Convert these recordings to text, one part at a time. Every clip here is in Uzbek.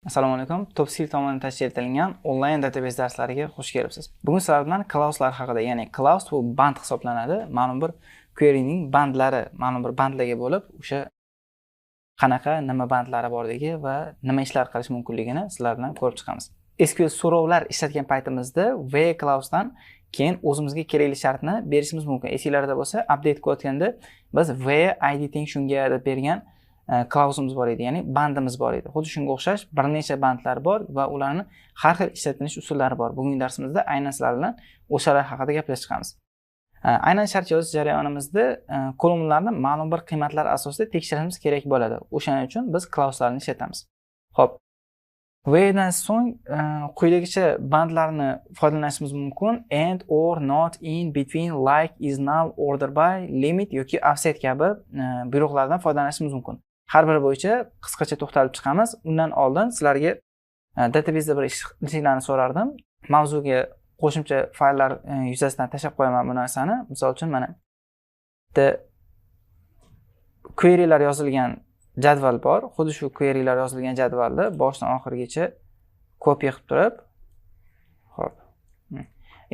Assalomu alaykum. Topskill tomonidan tashkil etilgan onlayn database darslariga xush kelibsiz. Bugun sizlar bilan clause'lar haqida, ya'ni clause bu band hisoblanadi. Ma'lum bir query'ning bandlari, ma'lum bir bandlarga bo'lib, o'sha qanaqa nima bandlari borligi va nima ishlar qilish mumkinligini sizlar bilan ko'rib chiqamiz. SQL so'rovlar ishlatgan paytimizda where clause'dan keyin o'zimizga kerakli shartni berishimiz mumkin. Esinglarda bo'lsa, update qilayotganda biz where id teng shunga deb bergan clause'imiz bor edi, ya'ni bandimiz bor edi. Xuddi shunga o'xshash bir necha bandlar bor va ularni har xil ishlatilish usullari bor. Bugungi darsimizda aynan sizlar bilan o'shalar haqida gaplashib chiqamiz. Aynan shart yozish jarayonimizda kolumnalarni ma'lum bir qiymatlar asosida tekshirishimiz kerak bo'ladi. O'shaning uchun biz clause'larni ishlatamiz. Xo'p. Where'dan so'ng quyidagicha bandlarni foydalanishimiz mumkin: and, or, not, in, between, like, is null, order by, limit yoki offset kabi buyruqlardan foydalanishimiz mumkin. Har biri bo'yicha qisqacha to'xtalib chiqamiz. Undan oldin sizlarga databaseda bir ishlarni so'rardim. Mavzuga qo'shimcha fayllar yuzasidan tashlab qo'yaman bu narsani. Misol uchun mana bitta querylar yozilgan jadval bor. Xuddi shu querylar yozilgan jadvalni boshdan oxirigacha kopiya qilib turib, xo'p.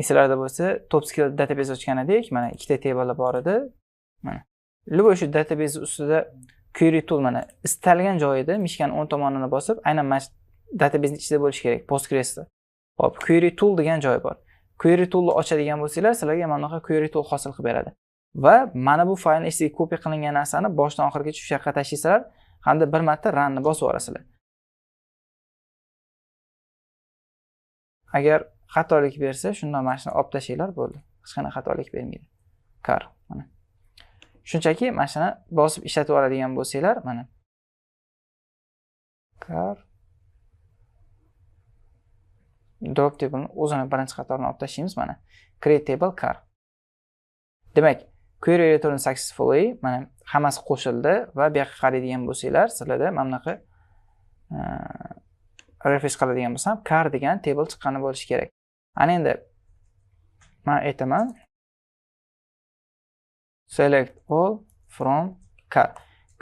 Esinglarda bo'lsa, Topskill database ochgan edik. Mana ikkita table bor edi. Mana любой shu database ustida query tool mana istalgan joyida mishkani o'ng tomonini bosib, aynan mana shu databasening ichida bo'lishi kerak, Postgresda. Xo'p, query tool degan joy bor. Query toolni ochadigan bo'lsanglar, sizlarga mana bunaqa query tool hosil qilib beradi. Va mana bu faylni ichiga kopiya qilingan narsani boshdan oxirigacha shu yoqqa tashlaysizlar hamda bir marta runni bosib yuborasizlar. Agar xatolik bersa, shundan mana shuni olib tashlanglar, bo'ldi. Hech qanday xatolik bermaydi. Kar mana. Shunchaki mana shuni bosib ishlatib oladigan bo'lsanglar, mana kar drop table'ni o'zini birinchi qatorini olib tashlaymiz, mana create table car. Demak, query return successfully, mana hammasi qo'shildi va bu yoqqa qaraydigan bo'lsanglar, sizlarda mana bunaqa refresh qiladigan bo'lsam, car degan table chiqqani bo'lishi kerak. Ana endi men aytaman select all from car.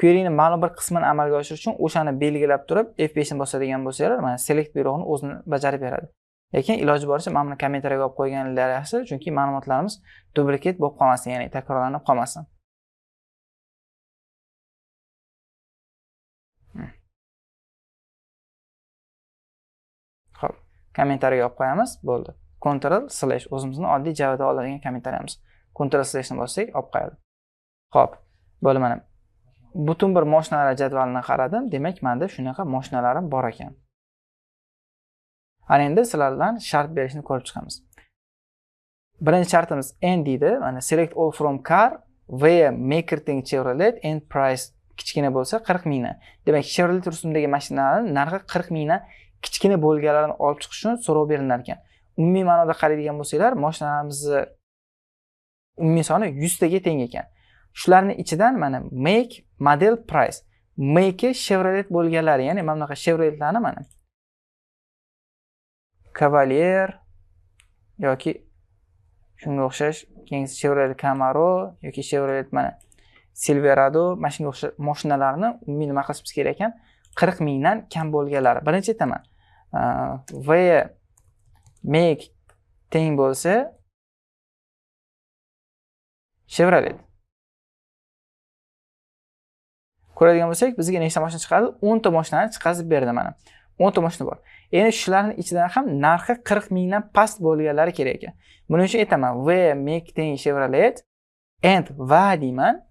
Query'ning ma'lum bir qismini amalga oshirish uchun o'shani belgilab turib F5 ni bosadigan bo'lsanglar, mana select buyrug'ini o'zini bajarib beradi. Lekin iloji boricha mana buni kommentariyaga olib qo'yganlar yaxshi, chunki ma'lumotlarimiz duplicate bo'lib qolmasin, ya'ni takrorlanib qolmasin. Xo'p, kommentariyaga olib qo'yamiz, bo'ldi. Ctrl slash o'zimizni oddiy Javada oladigan kommentariyamiz. Ctrl slashni bossak, olib qo'yadi. Xo'p, bo'ldi mana. Butun bir mashinalar jadvalini qaradim, demak, menda shunaqa mashinalarim bor ekan. Ana endi sizlar bilan shart berishni ko'rib chiqamiz. Birinchi shartimiz and deydi. Mana select all from car where maker teng Chevrolet and price kichkina bo'lsa 40 mingdan. Demak, Chevrolet rusumidagi mashinalarning narxi 40 mingdan kichkina bo'lganlarini olib chiqish uchun so'rov berilar ekan. Umumiy ma'noda qaraydigan bo'lsanglar, mashinalarimizni umumiy soni 100 taga teng ekan. Shularning ichidan mana make model price, make Chevrolet bo'lganlari, ya'ni mana bunaqa Chevroletlarni mana Cavalier yoki shunga o'xshash keyingi Chevrolet Camaro yoki Chevrolet mana Silverado, mana shunga o'xshash mashinalarni umumiy nima qilishimiz kerak ekan? 40 mingdan kam bo'lganlari. Birinchi aytaman, V make teng bo'lsa Chevrolet. Ko'radigan bo'lsak, bizga nechta mashina chiqadi? 10 ta mashinani chiqazib berdi mana. 10 ta mashina bor. Endi shularning ichidan ham narxi 40 mingdan past bo'lganlari kerak ekan. Buning uchun aytaman, V make teng Chevrolet and va deyman.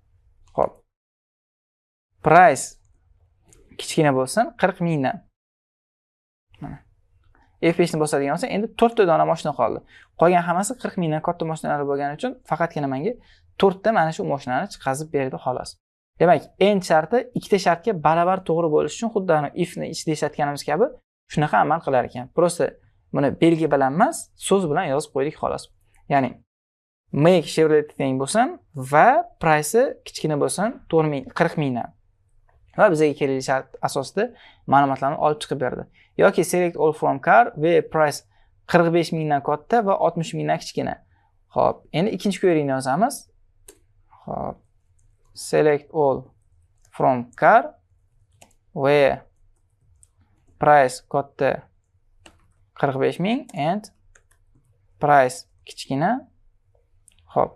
Xo'p. Price kichkina bo'lsin 40 mingdan. Mana. F5 ni bosadigan bo'lsa, endi 4 ta dona mashina qoldi. Qolgan hammasi 40 mingdan katta mashinalar bo'lgani uchun faqatgina menga 4 ta mana shu mashinani chiqazib berdi xolos. Demak, and sharti ikkita shartga barobar to'g'ri bo'lishi uchun xuddi ana if ni ichida ishlatganimiz kabi shunaqa amal qilar ekan. Prosta buni belgi bilan emas, so'z bilan yozib qo'ydik xolos. Ya'ni make Chevrolet teng bo'lsin va price kichkina bo'lsin 40 mingdan. Va bizga kerakli shart asosida ma'lumotlarni olib chiqib berdi. Yoki select all from car va price 45 mingdan katta va 60 mingdan kichkina. Xo'p, endi ikkinchi queryni yozamiz. Xo'p, select all from car where Price katta 45 ming and price kichkina, xo'p,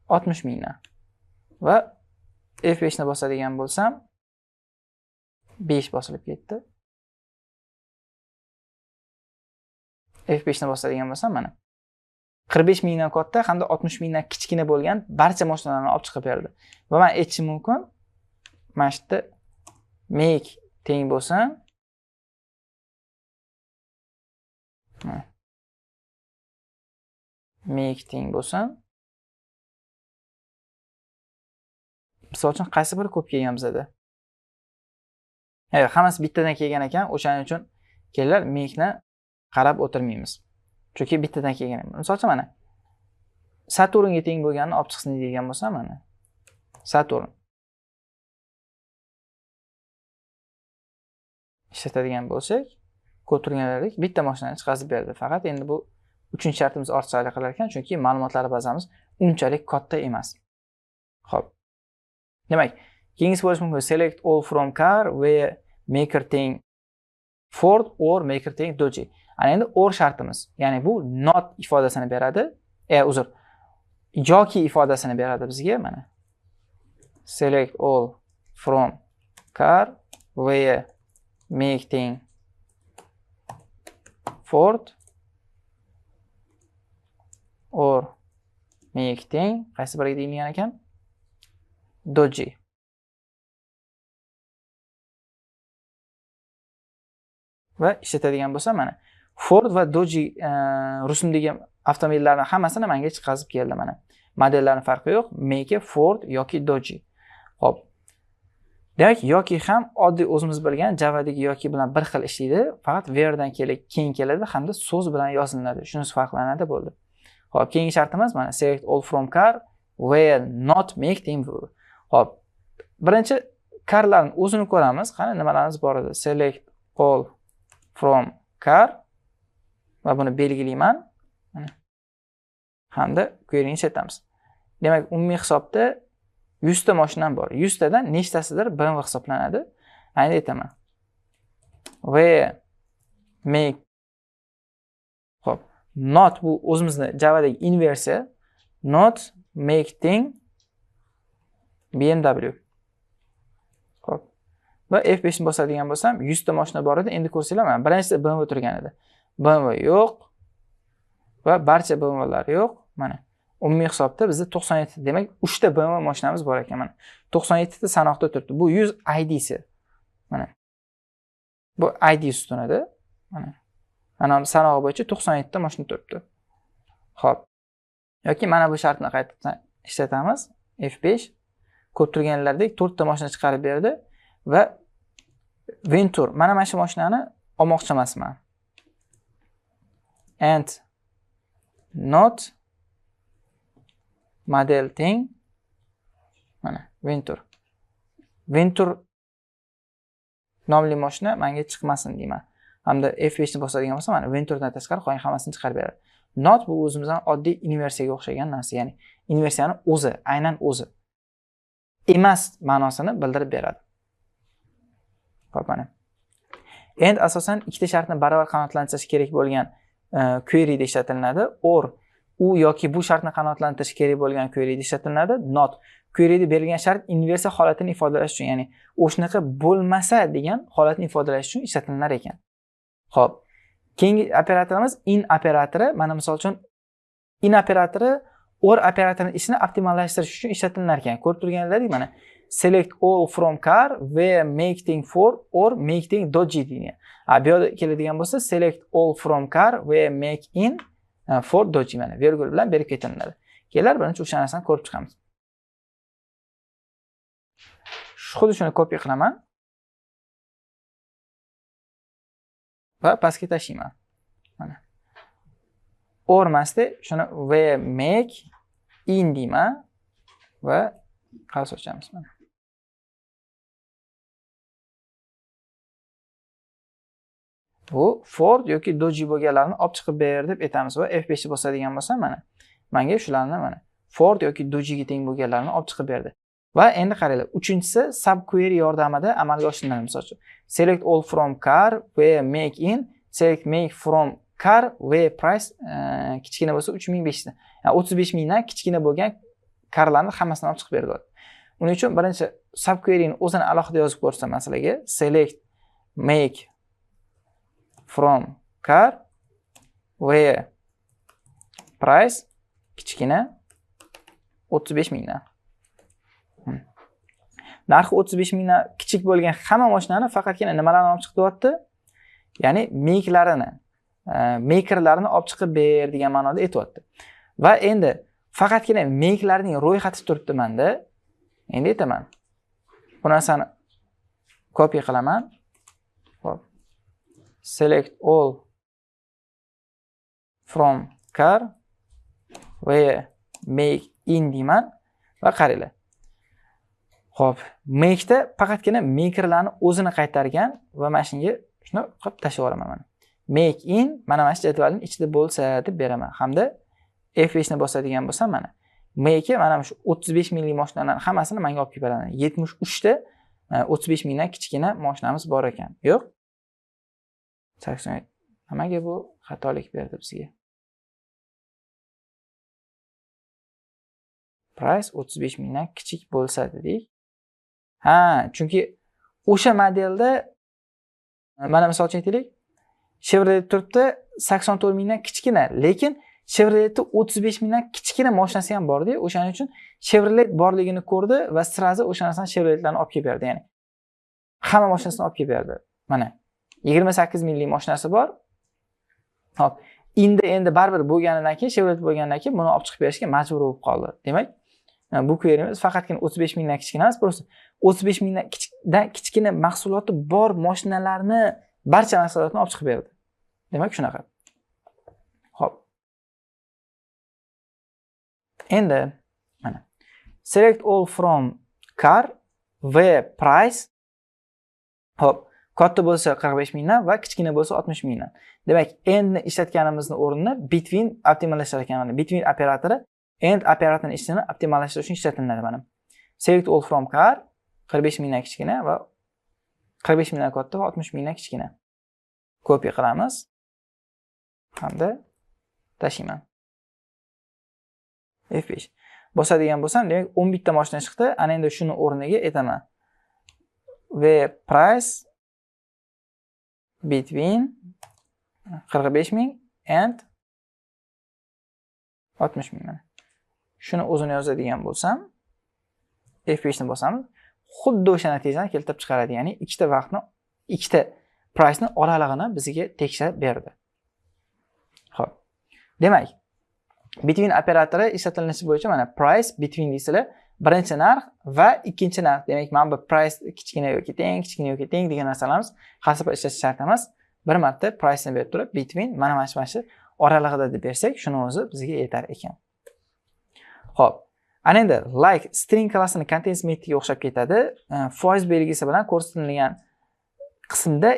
60 mingdan. Va F5 ni bosadigan bo'lsam 5 bosilib ketdi. F5 ni bosadigan bo'lsam mana 45 mingdan katta hamda 60 mingdan kichkina bo'lgan barcha mashinalarni olib chiqib berdi. Va men aytishim mumkin, mana shu yerda make teng bo'lsin make teng bo'lsin. Misol uchun qaysi biri ko'p kelgan bizada? Evet, hammasi bittadan kelgan ekan, o'shaning uchun kelinglar make'ni qarab o'tirmaymiz. Chunki bittadan kelgan. Misol uchun mana Saturnga teng bo'lganini olib chiqsin degan bo'lsam, mana Saturn ishlatadigan bo'lsak, ko'p turganlardek bitta mashinani chiqazib berdi. Faqat endi bu uchinchi shartimiz ortiqchalik qilar ekan, chunki ma'lumotlar bazamiz unchalik katta emas. Xo'p. Demak, keyingisi bo'lishi mumkin select all from car where maker teng Ford or maker teng Dodge. Ana endi or shartimiz, ya'ni bu not ifodasini beradi. Uzr. Yoki ifodasini beradi bizga mana. Select all from car where make teng Ford or make teng qaysi biriga deyilgan ekan? Dodge. Va ishlatadigan bo'lsam mana Ford va Dodge rusumdagi avtomobillarning hammasini menga chiqazib keldi mana. Modellarning farqi yo'q, make Ford yoki Dodge. Xo'p. Demak, yoki ham oddiy o'zimiz bilgan Javadagi yoki bilan bir xil ishlaydi, faqat where'dan keyin keladi hamda so'z bilan yoziladi. Shunisi farqlanadi bo'ldi. Xo'p, keyingi shartimiz mana select all from car where not make teng. Xo'p, birinchi carlarning o'zini ko'ramiz. Qani nimalarimiz bor edi? Select all from car va buni belgilayman. Mana. Hamda queryni ishlatamiz. Demak, umumiy hisobda 100 ta mashinam bor. 100 tadan nechtasidir BMW hisoblanadi? Endi aytaman. Where make, xo'p, not bu o'zimizni Javadagi inversiya, not make teng BMW. Xo'p. Va F5 ni bosadigan bo'lsam 100 ta mashina bor edi. Endi ko'rsanglar, mana birinchisida BMW turgan edi. BMW yo'q va barcha BMWlar yo'q. Mana umumiy hisobda bizda 97, demak 3 ta BMW mashinamiz bor ekan mana. 97 ta sanoqda turibdi. Bu 100 IDsi. Mana. Bu ID ustunida. Mana. Mana sanog'i bo'yicha 97 ta mashina turibdi. Xo'p. Yoki mana bu shartni qaytadan ishlatamiz. F5 ko'p turganlardek 4 ta mashina chiqarib berdi va Ventur, mana shu mashinani olmoqchi emasman. And not model teng mana Ventur. Ventur nomli mashina menga chiqmasin deyman. Hamda F5 ni bosadigan bo'lsam, mana Venturdan tashqari qolgan hammasini chiqarib beradi. Not bu o'zimizdan oddiy inversiyaga o'xshagan narsa, ya'ni inversiyani o'zi, aynan o'zi emas ma'nosini bildirib beradi. Xo'p, mana. Endi asosan ikkita shartni barobar qanoatlantirish kerak bo'lgan queryda ishlatilinadi. Or u yoki bu shartni qanoatlantirish kerak bo'lgan queryda ishlatilinadi. Not queryda berilgan shart inversiya holatini ifodalash uchun, ya'ni o'shanaqa bo'lmasa degan holatni ifodalash uchun ishlatilar ekan. Xo'p, keyingi operatorimiz in operatori. Mana misol uchun in operatori or operatorining ishini optimallashtirish uchun ishlatilar ekan. Ko'rib turganlaringizdek mana select all from car where make thing for or make thing dodgy degan. Bu yerda keladigan bo'lsa select all from car where make in for dodgy mana vergul bilan berib ketiladi. Kelar birinchi o'sha narsani ko'rib chiqamiz. Xuddi shuni kopiya qilaman va pastga tashlayman. Mana. O'rmasda shuni where make in deyman va qavs ochamiz mana. Bu Ford yoki Dodge bo'lganlarni olib chiqib ber deb aytamiz va F5 ni bosadigan bo'lsam mana menga shularni mana Ford yoki Dodge'ga teng bo'lganlarni olib chiqib berdi. Va endi qaranglar, uchinchisi subquery yordamida amalga oshiriladi. Misol uchun, select all from car where make in, select make from car where price kichkina bo'lsa 3500. Ya'ni 35 000 dan kichkina bo'lgan carlarni hammasini olib chiqib berdi. Uning uchun birinchi subqueryni o'zini alohida yozib ko'rsataman sizlarga. Select make from car where price kichkina 35 mingdan. Narxi 35 mingdan kichik bo'lgan hamma mashinani faqatgina nimalarni olib chiqib deyapti? Ya'ni make'larini, makerlarni olib chiqib ber degan ma'noda aytyapti. Va endi faqatgina make'larning ro'yxati turibdi menda. Endi aytaman. Bu narsani copy qilaman. Xo'p. Select all from car where make in deyman va qaranglar. Xo'p, make'da faqatgina makerlarni o'zini qaytargan va mana shunga shuni qilib tashlab yuboraman mana. Make in mana shu jadvalning ichida bo'lsa deb beraman. Hamda F5 ni bosadigan bo'lsam mana make mana shu 35 minglik mashinalarning hammasini menga olib kelib beradi. 73 ta 35 mingdan kichkina mashinamiz bor ekan. Yo'q. 87. Nimaga bu xatolik berdi bizga? Price 35 mingdan kichik bo'lsa dedik. Ha, chunki o'sha modelda mana misol uchun aytaylik, Chevrolet turibdi 84 mingdan kichkina, lekin Chevroletda 35 mingdan kichkina mashinasi ham bor-da, o'shaning uchun Chevrolet borligini ko'rdi va sразу o'sha narsani Chevroletlarni olib kelib berdi, ya'ni hamma mashinasini olib kelib berdi. Mana 28 minglik mashinasi bor. Hop, endi baribir bo'lganidan keyin, Chevrolet bo'lganidan keyin buni olib chiqib berishga majbur bo'lib qoldi. Demak, bu queryimiz faqatgina 35 mingdan kichkina emas, просто 35 mingdan kichkina mahsuloti bor mashinalarni barcha mahsulotni olib chiqib berdi. Demak, shunaqa. Xo'p. Endi mana select all from car where price. Xo'p, katta bo'lsa 45 mingdan va kichkina bo'lsa 60 mingdan. Demak, andni ishlatganimizni o'rnini between optimallashtirgan. Between operatori and operatorini ishini optimallashtirish uchun ishlatiladi mana. Select all from car 45 mingdan kichkina va 45 mingdan katta va 60 mingdan kichkina. Copy qilamiz hamda tashiyman. F5. Bosadigan bo'lsam, demak 11 ta mashina chiqdi. Ana endi shuni o'rniga aytaman. Where price between 45 ming and 60 ming mana. Shuni o'zini yozadigan bo'lsam, F5 ni bosamiz, xuddi o'sha natijani keltirib chiqaradi. Ya'ni ikkita vaqtni, ikkita price ni oralig'ini bizga tekshirib berdi. Xo'p. Demak, between operatori ishlatilishi bo'yicha mana price between deysizlar, birinchi narx va ikkinchi narx. Demak, mana bu price kichkina yoki teng, kichkina yoki teng degan narsalarimiz har safar ishlatish shart emas. Bir marta price ni berib turib, between mana shu oralig'ida deb bersak, shuni o'zi bizga yetar ekan. Xo'p. Ana endi like string klassini contains metodiga o'xshab ketadi. Foiz belgisi bilan ko'rsatilgan qismda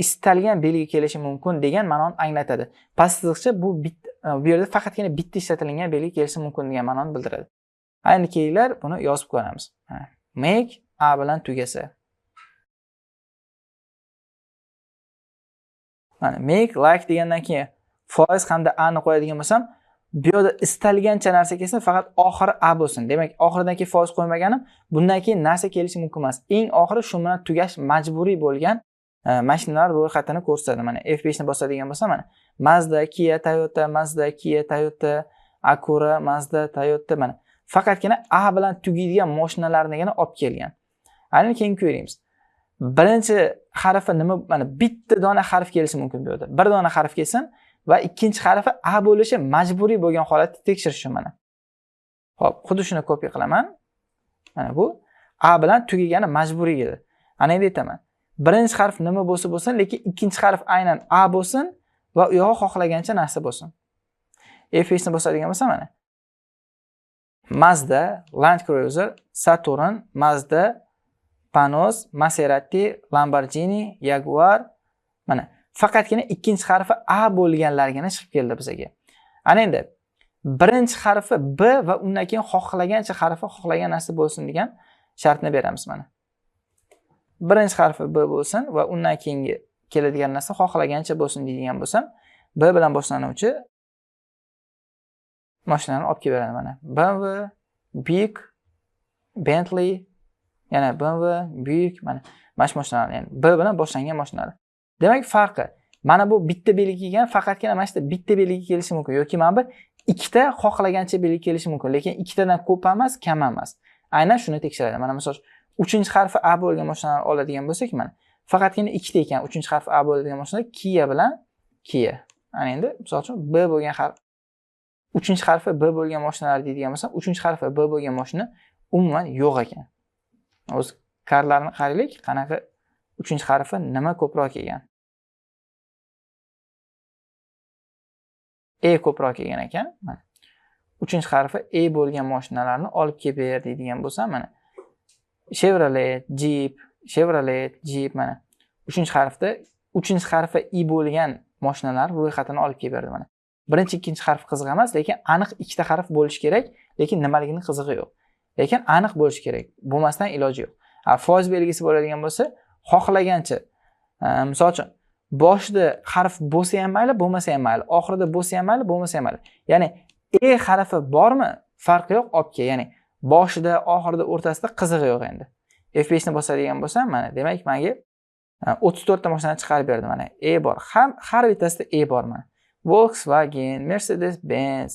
istalgan belgi kelishi mumkin degan ma'noni anglatadi. Past chiziqcha bu yerda faqatgina bitta ishlatilgan belgi kelishi mumkin degan ma'noni bildiradi. Endi kelinglar buni yozib ko'ramiz. Make a bilan tugasa. Mana make like degandan keyin foiz hamda a ni qo'yadigan bo'lsam, bu yerda istalgancha narsa kelsin, faqat oxiri a bo'lsin. Demak, oxiridan keyin foiz qo'ymaganim, bundan keyin narsa kelishi mumkin emas. Eng oxiri shu bilan tugash majburiy bo'lgan mashinalar ro'yxatini ko'rsatadi. Mana F5 ni bosadigan bo'lsam, mana Mazda, Kia, Toyota, Mazda, Kia, Toyota, Acura, Mazda, Toyota, mana faqatgina A bilan tugaydigan mashinalarnigina olib kelgan. Ana keyin ko'ramiz. Birinchi harfi nima? Mana bitta dona harf kelishi mumkin bu yerda. Bir dona harf kelsin va ikkinchi harfi A bo'lishi majburiy bo'lgan holatda tekshirish mana. Xo'p, xuddi shuni kopiya qilaman. Mana bu A bilan tugagani majburiy edi. Ana endi aytaman. Birinchi harf nima bo'lsa bo'lsin, lekin ikkinchi harf aynan A bo'lsin va u yog'i xohlagancha narsa bo'lsin. F5 ni bosadigan bo'lsam mana. Mazda, Land Cruiser, Saturn, Mazda, Panoz, Maserati, Lamborghini, Jaguar. Mana faqatgina ikkinchi harfi A bo'lganlargina chiqib keldi bizga. Ana endi Birinchi harfi B va undan keyin xohlagancha harfi xohlagan narsa bo'lsin degan shartni beramiz mana. Birinchi harfi B bo'lsin va undan keyingi keladigan narsa xohlagancha bo'lsin deydigan bo'lsam, B bilan boshlanuvchi mashinani olib kelib beradi mana. BMW, Buick, Bentley, yana BMW, Buick, mana shu mashinalar, ya'ni B bilan boshlangan mashinalar. Demak, farqi mana bu bitta belgi kelgan, faqatgina mana shu bitta belgi kelishi mumkin yoki mana bu ikkita xohlagancha belgi kelishi mumkin, lekin ikkitadan ko'p emas, kam emas. Aynan shuni tekshiradi. Mana misol 3-harfi A bo'lgan mashinalarni oladigan bo'lsak, mana faqatgina ikkita ekan, 3-harfi A bo'ladigan mashina Kia bilan Kia. Ana endi misol uchun B bo'lgan harf, 3-harfi B bo'lgan mashinalar deydigan bo'lsam, 3-harfi B bo'lgan mashina umuman yo'q ekan. O'z karlarni qaraylik, qanaqa 3-harfi nima ko'proq kelgan? E ko'proq kelgan ekan. Mana 3-harfi E bo'lgan mashinalarni olib kelib ber deydigan bo'lsam, mana Chevrolet, Jeep, Chevrolet, Jeep, mana 3-harfda 3-harfi I bo'lgan mashinalar ro'yxatini olib kelib berdi mana. Birinchi, ikkinchi harf qiziq emas, lekin aniq ikkita harf bo'lishi kerak, lekin nimaligini qizig'i yo'q. Lekin aniq bo'lishi kerak, bo'lmasdan iloji yo'q. Foiz belgisi bo'ladigan bo'lsa, xohlagancha, misol uchun boshida harf bo'lsa ham mayli, bo'lmasa ham mayli, oxirida bo'lsa ham mayli, bo'lmasa ham mayli. Ya'ni E harfi bormi, farqi yo'q, olib kel. Ya'ni boshida, oxirida, o'rtasida qizig'i yo'q endi. F5 ni bosadigan bo'lsam, mana demak menga 34 ta mashinani chiqarib berdi mana. E bor. Har bittasida E bor mana. Volkswagen, Mercedes-Benz,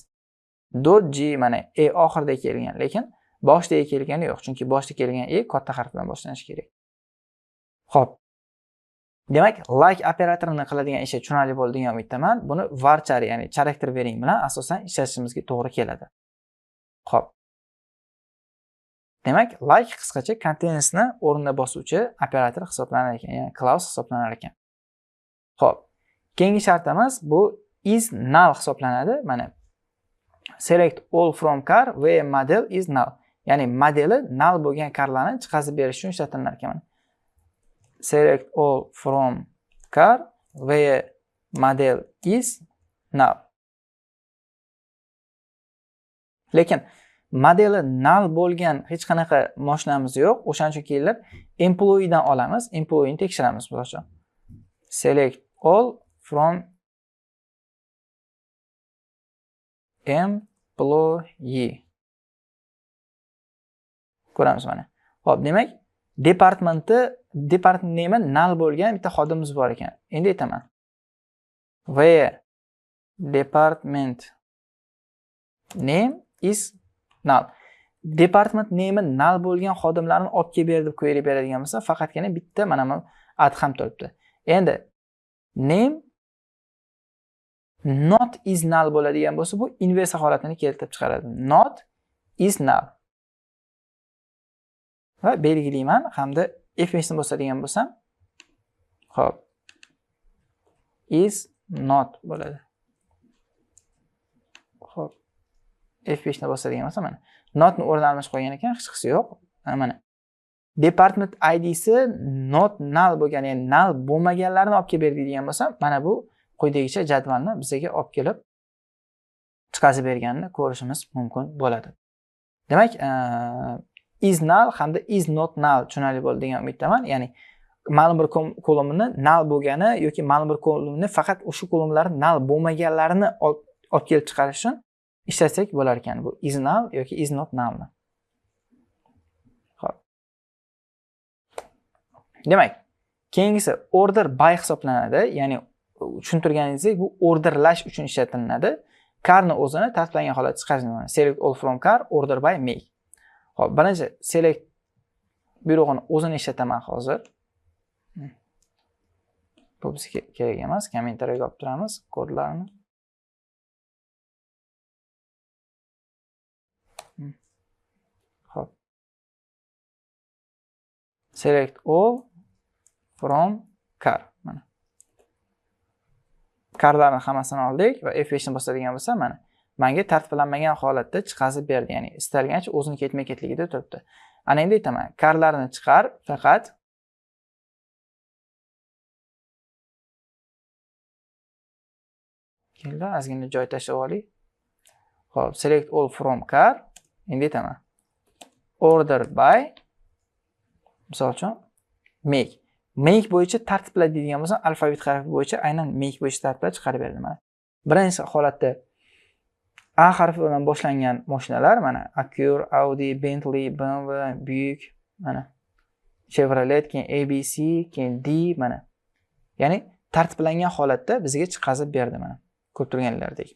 Dodge mana E oxirida kelgan, lekin boshida E kelgani yo'q, chunki boshida kelgan E katta harf bilan boshlanishi kerak. Xo'p. Demak, like operatorini qiladigan ishi tushunarli bo'ldi degan umiddaman. Buni varchar, ya'ni character varying bilan asosan ishlatishimizga to'g'ri keladi. Xo'p. Demak, like qisqacha containersni o'rnida bosuvchi operator hisoblanar ekan, ya'ni clause hisoblanar ekan. Xo'p. Keyingi shartimiz bu is null hisoblanadi. Mana select all from car where model is null. Ya'ni modeli null bo'lgan carlarni chiqazib berish uchun ishlatilar ekan. Mana select all from car where model is null. Lekin modeli null bo'lgan hech qanaqa mashinamiz yo'q. O'shaning uchun kelib employee dan olamiz, employee ni tekshiramiz misol uchun. Select all from employee. Ko'ramiz mana. Xo'p, demak, department name null bo'lgan bitta xodimimiz bor ekan. Endi aytaman. Where department name is null. Department name null bo'lgan xodimlarni olib kelib ber deb query beradigan bo'lsa, faqatgina bitta mana bu ad ham turibdi. Endi name not is null bo'ladigan bo'lsa, bu inversa holatini keltirib chiqaradi. Not is null. Va belgilayman hamda F5 ni bosadigan bo'lsam, xo'p, is not bo'ladi. Xo'p, F5 ni bosadigan bo'lsam, mana notni o'rnini almashib qo'ygan ekan, hech qisi yo'q. Mana department ID'si not null bo'lgan, ya'ni null bo'lmaganlarni olib kelib ber deydigan bo'lsam, mana bu quyidagicha jadvalni bizga olib kelib chiqazib berganini ko'rishimiz mumkin bo'ladi. Demak, is null hamda is not null tushunarli bo'ldi degan umiddaman. Ya'ni ma'lum bir kolumni null bo'lgani yoki ma'lum bir kolumni faqat o'sha kolumlar null bo'lmaganlarini olib kelib chiqarish uchun ishlatsak bo'lar ekan bu is null yoki is not nullni. Xo'p. Demak, keyingisi order by hisoblanadi. Ya'ni tushuntirganingizdek bu orderlash uchun ishlatiladi. Carni o'zini tartiblangan holatda chiqarish. Select all from car order by make. Xo'p, birinchi select buyrug'ini o'zini ishlataman hozir. Bu bizga kerak emas, kommentariyaga olib turamiz kodlarni. Xo'p. Select all from car. Mana. Carlarni hammasini oldik va F5 ni bosadigan bo'lsam, mana menga tartiblanmagan holatda chiqazib berdi, ya'ni istalgancha o'zini ketma-ketligida turibdi. Ana endi aytaman, carlarni chiqar, faqat keldi, ozgina joy tashlab oling. Xo'p, select all from car. Endi aytaman. Order by misol uchun make. Make bo'yicha tartibla deydigan bo'lsam, alfabet harfi bo'yicha aynan make bo'yicha tartiblab chiqarib berdi mana. Birinchi holatda A harfi bilan boshlangan mashinalar mana Acura, Audi, Bentley, BMW, Buick, mana Chevrolet, keyin ABC, keyin D mana. Ya'ni tartiblangan holatda bizga chiqazib berdi mana. Ko'rib turganlaridek.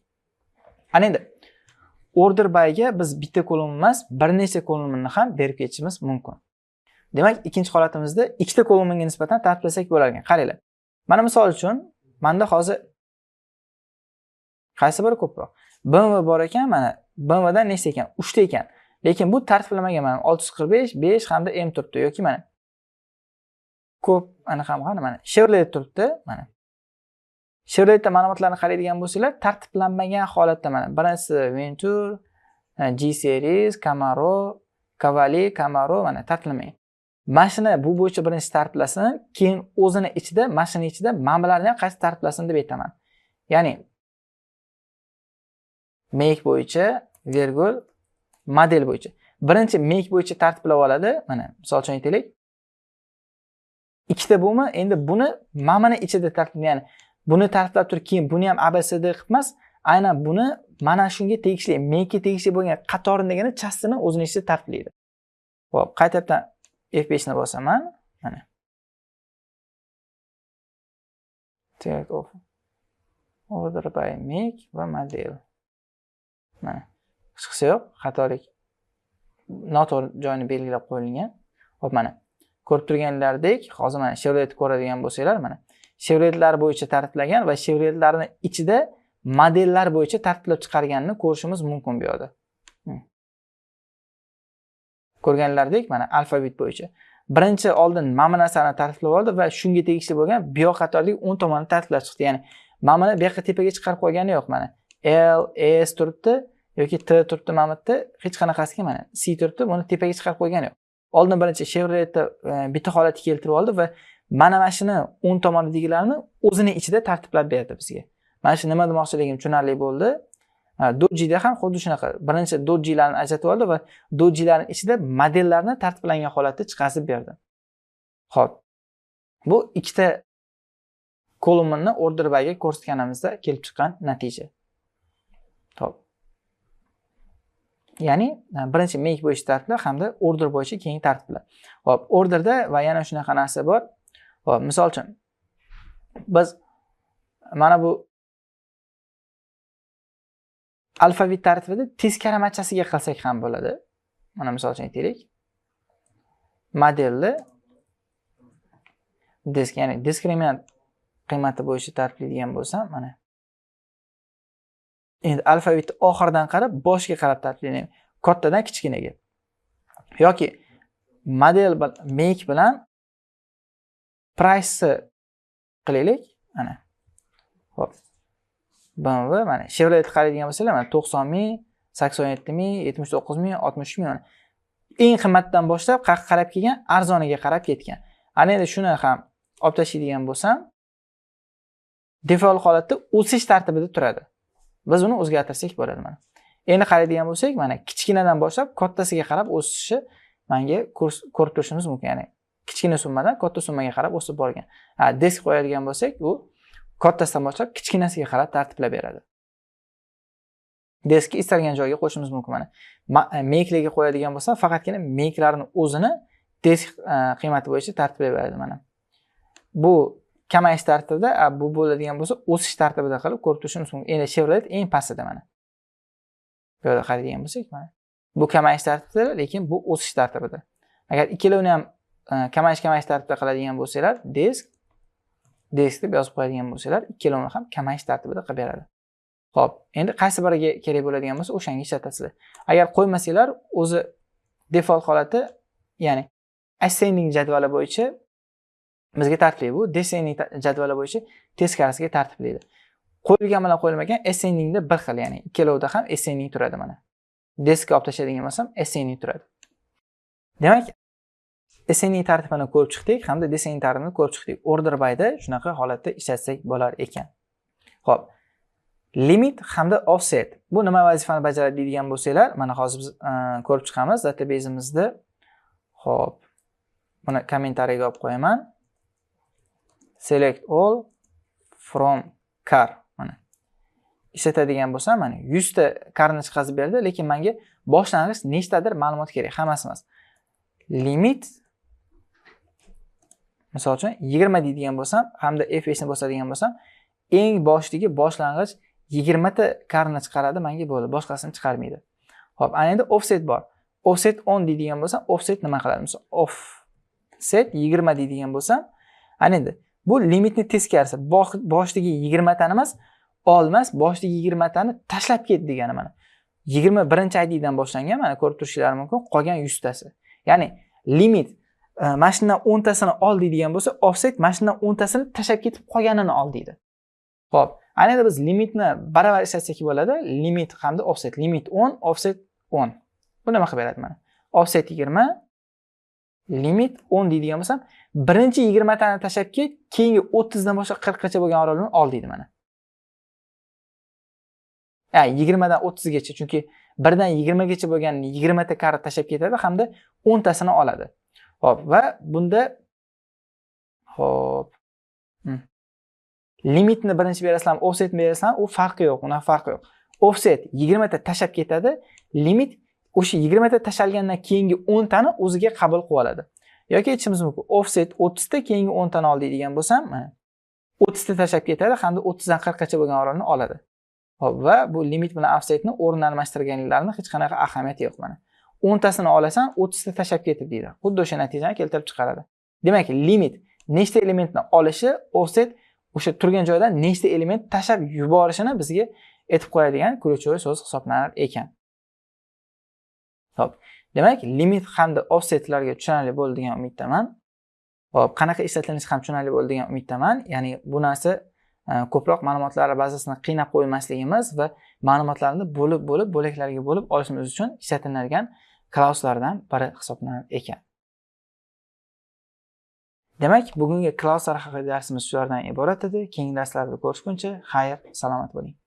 Ana endi order byga biz bitta kolumn emas, bir necha kolumnni ham berib ketishimiz mumkin. Demak, ikkinchi holatimizda ikkita kolumnga nisbatan tartiblasak bo'lar ekan. Qaranglar. Mana misol uchun menda hozir qaysi biri ko'proq? BMW bor ekan, mana BMWdan nechta ekan? 3 ta ekan. Lekin bu tartiblamagan, mana 645, 5 hamda M turibdi yoki mana ko'p anaqa ham mana Chevrolet turibdi, mana. Chevroletda ma'lumotlarni qaraydigan bo'lsanglar, tartiblanmagan holatda mana birinchisi Venture, G series, Camaro, Cavalli, Camaro mana tartiblanmagan. Mashina bu bo'yicha birinchi tartiblasin, keyin o'zini ichida, mashina ichida mana bularni ham qaysi tartiblasin deb aytaman. Ya'ni make bo'yicha, vergul, model bo'yicha. Birinchi make bo'yicha tartiblab oladi. Mana misol uchun aytaylik. Ikkita bumi, endi buni mana ichida tartib, ya'ni buni tartiblab turib, keyin buni ham ABCD qilib emas, aynan buni mana shunga tegishli, make tegishli bo'lgan qatorindagini chastini o'zini ichida tartiblaydi. Xo'p, qaytadan F5 ni bosaman, mana. Take off. Order by make va model. Mana. Hech yo'q, xatolik noto'g'ri joyini belgilab qo'yilgan. Xo'p, mana. Ko'rib turganlaridek, hozir mana Chevrolet ko'radigan bo'lsanglar, mana Chevroletlar bo'yicha tartiblagan va Chevroletlarning ichida modellar bo'yicha tartiblab chiqarganini ko'rishimiz mumkin bu yerda. Ko'rganlaridek, mana alfabet bo'yicha. Birinchi oldin mana bu narsani tartiblab oldi va shunga tegishli bo'lgan bu yoq qatordagi o'ng tomonni tartiblab chiqdi. Ya'ni mana buni bu yoqqa tepaga chiqarib qo'ygani yo'q mana. L, S turibdi yoki T turibdi mana bu yerda, hech qanaqasiga mana C turibdi, buni tepaga chiqarib qo'ygani yo'q. Oldin birinchi Chevroletni bitta holatga keltirib oldi va mana shuni o'ng tomonidagilarni o'zini ichida tartiblab berdi bizga. Mana shu nima demoqchiligim tushunarli bo'ldi. Dodge'da ham xuddi shunaqa. Birinchi Dodge'larni ajratib oldi va Dodge'larning ichida modellarni tartiblangan holatda chiqarib berdi. Xo'p. Bu ikkita kolumnni order byga ko'rsatganimizda kelib chiqqan natija. Xo'p. Ya'ni birinchi make bo'yicha tartiblar hamda order bo'yicha keyingi tartiblar. Xo'p, orderda va yana shunaqa narsa bor. Xo'p, misol uchun biz mana bu alfabet tartibida teskari machasiga qilsak ham bo'ladi. Mana misol uchun aytaylik. Modelni disk, ya'ni diskriminant qiymati bo'yicha tartiblaydigan bo'lsam, mana endi alfabetni oxiridan qarab boshiga qarab tartiblayman, kattadan kichkinaga. Yoki model make bilan price qilaylik, mana. Xo'p. BMW mana Chevrolet qaraydigan bo'lsanglar, mana 90 ming, 87 ming, 79 ming, 63 ming mana. Eng qimmatdan boshlab qayerga qarab kelgan, arzoniga qarab ketgan. Ana endi shuni ham olib tashlaydigan bo'lsam, default holatda o'sish tartibida turadi. Biz uni o'zgartirsak bo'ladi mana. Endi qaraydigan bo'lsak, mana kichkinadan boshlab kattasiga qarab o'sishi menga ko'rib turishimiz mumkin. Ya'ni kichkina summadan katta summaga qarab o'sib borgan. Ha, desk qo'yadigan bo'lsak, u kattasidan boshlab kichkinasiga qarab tartiblab beradi. Deskni istalgan joyga qo'yishimiz mumkin mana. Make'larga qo'yadigan bo'lsa, faqatgina make'larning o'zini desk qiymati bo'yicha tartiblab beradi mana. Bu kamayish tartibida, bu bo'ladigan bo'lsa, o'sish tartibida qilib ko'rib turishimiz mumkin. Endi Chevrolet eng pastida mana. Bu yerda qaraydigan bo'lsak, mana. Bu kamayish tartibida, lekin bu o'sish tartibida. Agar ikkalovini ham kamayish tartibida qiladigan bo'lsanglar, desk deb yozib qo'yadigan bo'lsanglar, ikkalovini ham kamayish tartibida qilib beradi. Xo'p, endi qaysi biriga kerak bo'ladigan bo'lsa, o'shanga ishlatasizlar. Agar qo'ymasanglar, o'zi default holati, ya'ni ascending jadvali bo'yicha bizga tartiblaydi. Bu descending jadvali bo'yicha teskarisiga tartiblaydi. Qo'yilgan bilan qo'yilmagan ascendingda bir xil, ya'ni ikkalovida ham ascending turadi mana. Deskga olib tashlaydigan bo'lsam, ascending turadi. Demak, ascending tartibini ko'rib chiqdik hamda descending tartibini ko'rib chiqdik. Order by'da shunaqa holatda ishlatsak bo'lar ekan. Xo'p. Limit hamda offset. Bu nima vazifani bajaradi deydigan bo'lsanglar, mana hozir biz ko'rib chiqamiz database'imizda. Xo'p. Buni kommentariyaga olib qo'yaman. Select all from car. Mana. Ishlatadigan bo'lsam, mana 100 ta carni chiqazib berdi, lekin menga boshlang'ich nechtadir ma'lumot kerak, hammasi emas. Limit misol uchun 20 deydigan bo'lsam hamda F5 ni bosadigan bo'lsam, eng boshidagi boshlang'ich 20 ta carni chiqaradi menga, bo'ldi, boshqasini chiqarmaydi. Xo'p, ana endi offset bor. Offset 10 deydigan bo'lsam, offset nima qiladi? Misol offset 20 deydigan bo'lsam, ana endi bu limitni teskarisi, boshidagi 20 tani emas, olmas, boshidagi 20 tani tashlab ket degani mana. 21 ID dan boshlangan, mana ko'rib turishingiz mumkin, qolgan 100 tasi. Ya'ni limit mana shundan 10 tasini ol deydigan bo'lsa, offset mana shundan 10 tasini tashlab ketib qolganini ol deydi. Xo'p, ana endi biz limitni baravar ishlatsak bo'ladi. Limit hamda offset. Limit 10, offset 10. Bu nima qilib beradi mana? Offset 20, limit 10 deydigan bo'lsam, birinchi 20 tani tashlab ket, keyingi 30 dan boshqa 40 gacha bo'lgan oralig'ini ol deydi mana. Ha, 20 dan 30 gacha, chunki 1 dan 20 gacha bo'lgan 20 ta kar tashlab ketadi hamda 10 tasini oladi. Xo'p, va bunda xo'p. Limitni birinchi berasizlarmi, offsetni berasizlarmi, u farqi yo'q, unaqa farqi yo'q. Offset 20 ta tashlab ketadi, limit o'sha 20 ta tashalgandan keyingi 10 tani o'ziga qabul qilib oladi. Yoki aytishimiz mumkin, offset 30 ta keyingi 10 tani ol deydigan bo'lsam, mana 30 ta tashlab ketadi hamda 30 dan 40 gacha bo'lgan orani oladi. Xo'p, va bu limit bilan offsetni o'rin almashtirganliklarini hech qanaqa ahamiyati yo'q mana. 10 tasini olasan, 30 ta tashlab ketib deydi. Xuddi o'sha natijani keltirib chiqaradi. Demak, limit nechta elementni olishi, offset o'sha turgan joydan nechta element tashlab yuborishini bizga aytib qo'yadigan ключевой so'z hisoblanar ekan. Xo'p, demak, limit hamda offsetlarga tushunarli bo'ldi degan umiddaman. Xo'p, qanaqa ishlatilishi ham tushunarli bo'ldi degan umiddaman. Ya'ni bu narsa ko'proq ma'lumotlar bazasini qiynab qo'ymasligimiz va ma'lumotlarni bo'lib-bo'lib bo'laklarga bo'lib olishimiz uchun ishlatiladigan clauselardan biri hisoblanar ekan. Demak, bugungi clauselar haqida darsimiz shulardan iborat edi. Keyingi darslarda ko'rishguncha xayr, salomat bo'ling.